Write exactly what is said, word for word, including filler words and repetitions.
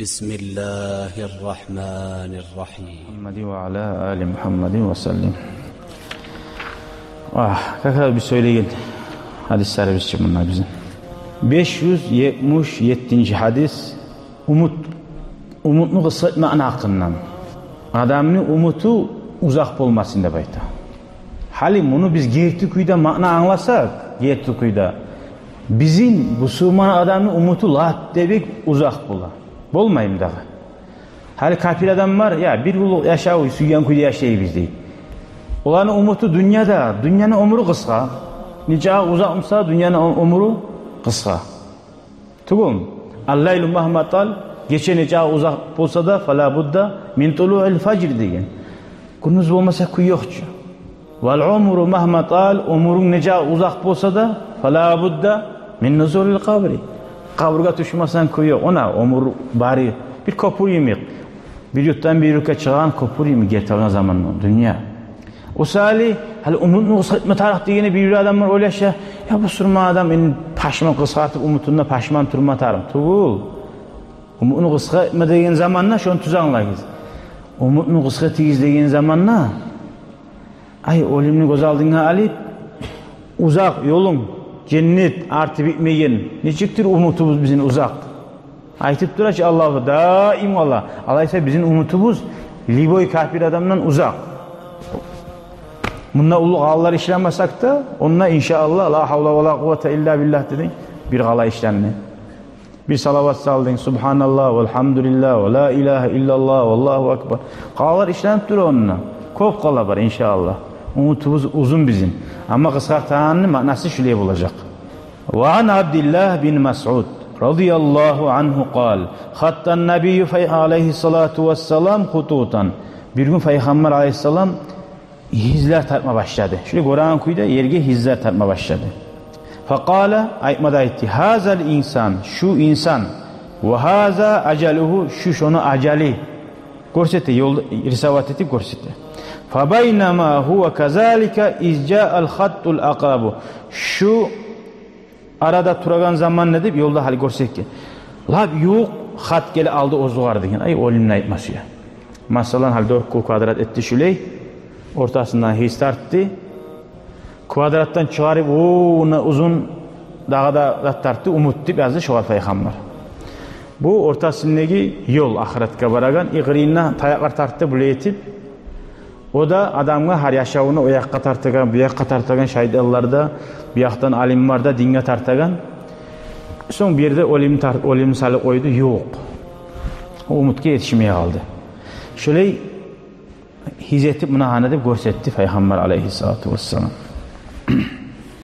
بسم الله الرحمن الرحيم. محمد وعلى آل محمد وسلم. Агь, как раз биз сёйлеген гьадислерибиз чи мунда бизин. Беш юз етмиш еттинчи гьадис. Умут, умутну къысгъа этмекни гьакъындан. Адамны умуту узакъ болмасын деп айта. Гьали муну биз герти кюйде маъна англасакъ, герти кюйде, бизин бусурман адамны умуту лап да бек узакъ бола. Болмаймы дагъы? Гьали капир адам бар, я, бир къуллукъ яшав, сюйген кюйде яшайбыз дей. Оланы умуту дюньяда, дюньяны оьмюрю къысгъа. Нечакъы узакъ буса, дюньяны оь-, оьмюрю къысгъа. Тюгюлмю? Аллайлу магьма тал, гече нечакъы узакъ болса да, фала будда мин тулуъил фажр деген. Гюндюз болмаса кюй ёкъ чу. Вал умру магьма тал, оьмюрюнг нечакъы узакъ болса да, фала будда мин нузулил къабри. Къабургъа тюшмесенг кюй ёкъ. Она оьмюр бары бир кёпюр йимик. Бир юртдан бир юртгъа чыгъагъан кёпюр йимик герти алгъан заманда дюнья. О саялы, гьали умутну къысгъа этме тарыкъ дегенде бир-бир адамлар ойлаша, я, бусурман адам энни пашман къысгъартып, умутунда пашман турма тарыкъ. Тюгюл. Умутну къысгъа этме деген заманда шону тюз англагъыз. Умутну къысгъа этигиз деген заманда, ай, оьлюмню гёз алдынга алып, узакъ ёлунг, женнет арты битмеген, нечикдир умутубуз бизин узакъ. Айтып тура чы Аллагьу даим, валлагь. Алайса бизин умутубуз любой капир адамдан узакъ. Мунда уллу къалалар ишлемесек де, онда, иншааллагь, ла гьавла ва ла къуввата илла биллагь дединг, бир къала ишленди. Бир салават салдынг, субгьаналлагь, валгьамдулиллагь, ва ла илагьа иллаллагь, валлагьу акбар. Къалалар ишленип тура онда. Кёп къала бар, иншааллагь. Умутубуз узун бизин. Амма къысгъартагъанны маънасы шулай болажакъ. Ва ан Абдиллагь бин Масъуд радияллагьу ангьу къал: хаттан набийю, фай-, алайгьиссалату вассалам, хутутан. Бир гюн Пайхаммар алайгьиссалам гьизлер тартма башлады. Шулай гёреген кюйде ерге гьизлер тартма башлады. Факъала, айтма да айтды: гьазал инсан, шу инсан, ва гьаза ажалугьу, шу шону ажалы. Гёрсете, ёлда рисовать этип гёрсете. Фабайнама гьува казалика из жаал хаттул акърабу. Шу арада турагъан заманда деп ёлда гьали гёрсетген. Лап ювукъ хат геле алды оьзюгер деген. Ай, оьлюмню айтмасы я. Масала, гьали дёрт квадрат этди шулай. Ортасындан гьиз тартды. Квадратдан чыгъарып, о, муна узун дагъы да зат тартды, умут деп язды шогъар Пайхаммар. Бу ортасындагъы ёл ахыратгъа барагъан, икъырына таякълар тартды булай этип. О да адамгъа гьар яшавуна о якъгъа тартагъан, бу якъгъа тартагъан, шайтанлар да, бу якъдан алимлер де динге тартагъан. Сонг бир ерде оьлюм тар-, оьлюм салып къойду, ёкъ. О умутгъа етишмей къалды. Шолай гьиз этип, муна гьана деп гёрсетди Пайхаммар алайгьиссалату вассалам.